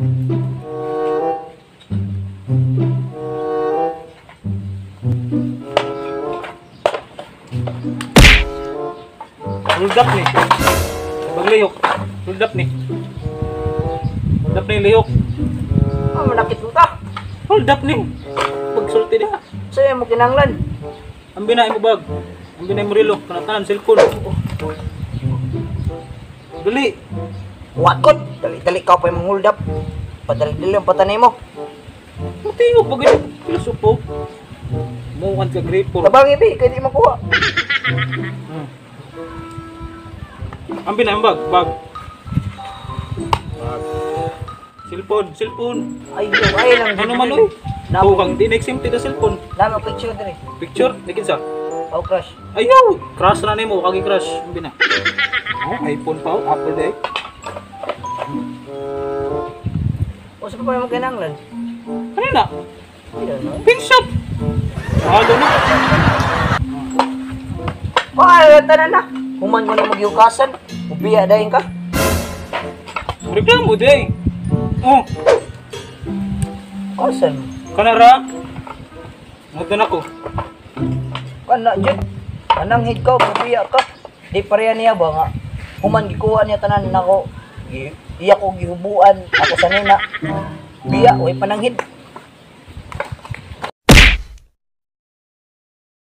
Hold up ni. Baglihok. Hold up ni. Hold up ni lihok. Ah, manakit mo ta. Hold up ni. Pagsulti diha. Sa'yo mo kinanglan. Ang binay mo bag. Ang binay mo relo. Kanatanan cellphone. Dali. Wakot. Dali-dali ka pa yung hold up. Padali-dali ang patanay mo. Matiyo pag ganyan. Pilosopo. Mukhang ka gripor. Tabang ibi, kaya di makuha. Ang binay mo bag. Bag. Bag. Cellphone. Cellphone. Ay, ay lang. Ano man oy? Namo, Kang di na-exempted na cellphone. namo picture dire. Picture, nikin sa. Oh, crush. Ayaw! Crush na nimo, kagi crush. Ang bina. Oh, iPhone pa, oh. Apple day. O sa pa mo kinanglan? Ano na? Hindi na. Pin shop! Mahal na. Ay, tanan na. Human mo na magyukasan. Ubiya dahin ka. Reklamo day. Oh, Kasan? kanara. Muto na ko. Kana jud. Anang hid ka, ubiya ka. Di pareha niya ba nga. Human gikuha niya tanan nako. Iya ko gihubuan ako sa nina. Biya, way pananghid.